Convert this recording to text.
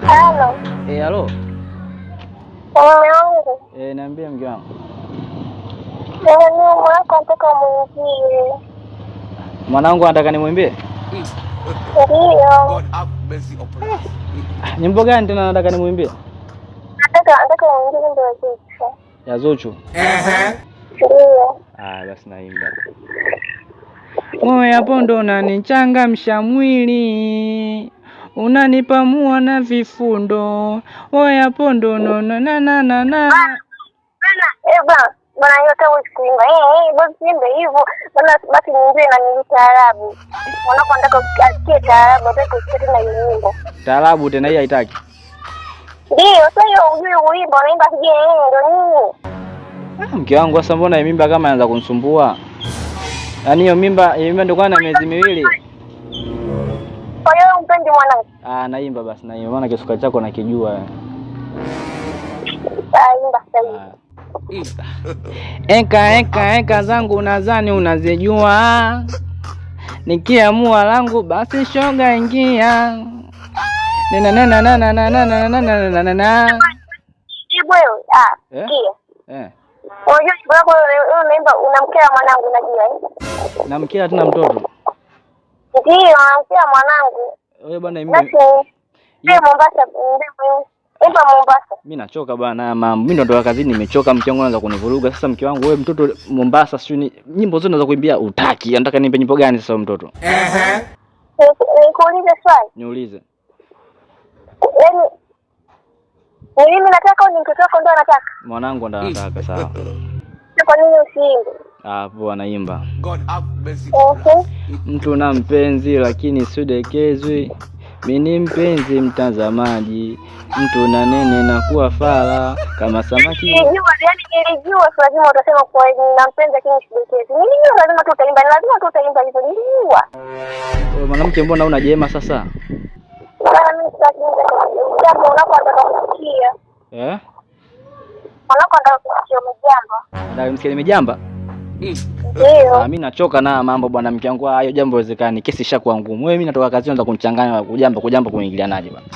Halo. Eh, halo. Mume wangu. Eh, niambie mke wangu. Mimi mwanangu anataka umwimbie. Mwanangu anataka nimwimbie? Ndio. God have mercy upon us. Nyimbo gani tena anataka nimwimbie? Nataka umwimbie wimbo wa Zuchu. Ya Zuchu. Ndio. Ah, basi naimba. Wewe hapo ndo unanichangamsha mwili, unanipamua na vifundo. Wewe hapo ndo no na na na na na. Bana, eh bana. Bana hiyo hata huwezi kuimba. Eh, eh, basi imbe hivyo. Bana basi niimbie na nini taarabu. Mwanako anataka asikie taarabu, hataki kusikia tena hiyo nyimbo. Taarabu tena hii haitaki. Ndio, sasa hiyo hujui kuimba, unaimba sijui eh ndo nini? Ah, mke wangu sasa mbona hii mimba kama inaanza kunisumbua? Yaani hiyo mimba ndio kwanza na miezi miwili. Kwa hiyo umpendi mwanangu? Ah, naimba basi naimba maana kisuka chako nakijua. Ah, imba sasa hivi. Ah. Eka eka eka zangu nadhani unazijua, nikiamua langu basi shoga ingia. Nena nena nena nena nena nena nena nena. Jibu wewe. Ah, Eh? sikia. Eh, Unajua nyimbo yako wewe unaimba unamkera mwanangu unajua eh? namkera tena mtoto. Ndio, unamkera mwanangu. Wewe bwana mimi Basi ndio Mombasa, ndio imba Mombasa. mimi nachoka bwana haya mambo. Mimi ndo ndoka kazini nimechoka, mke wangu anaanza kunivuruga. Sasa mke wangu wewe mtoto Mombasa sijui ni nyimbo zote naanza kuimbia utaki. Anataka niimbe nyimbo gani sasa huyo mtoto? Nikuulize swali. Niulize. Yaani ni mimi nataka au ni mtoto wako ndio anataka? Mwanangu ndo anataka sawa. Kwa nini usiimbe? Hapo anaimba. God have mercy upon Mhm. us. Mtu na mpenzi lakini sidekezwi, mi ni mpenzi mtazamaji, mtu na nene na kuwa fala kama samaki. Nilijua, yaani nilijua si lazima utasema kwa nina mpenzi lakini sidekezi. Nilijua lazima tu utaimba, lazima tu utaimba hivyo. Nilijua. Wewe mwanamke, mbona una jema sasa Sasa mimi sitaki jambo unako anataka kusikia. eh? Mwanako anataka kusikia umejamba. Nataka msikie nimejamba. Ndio. Ah, mimi nachoka na mambo bwana, mke wangu, hayo jambo haiwezekani, kesi ishakuwa ngumu. Wewe mimi natoka kazini unaanza kunichanganya kujamba kujamba, kuingilianaje bwana?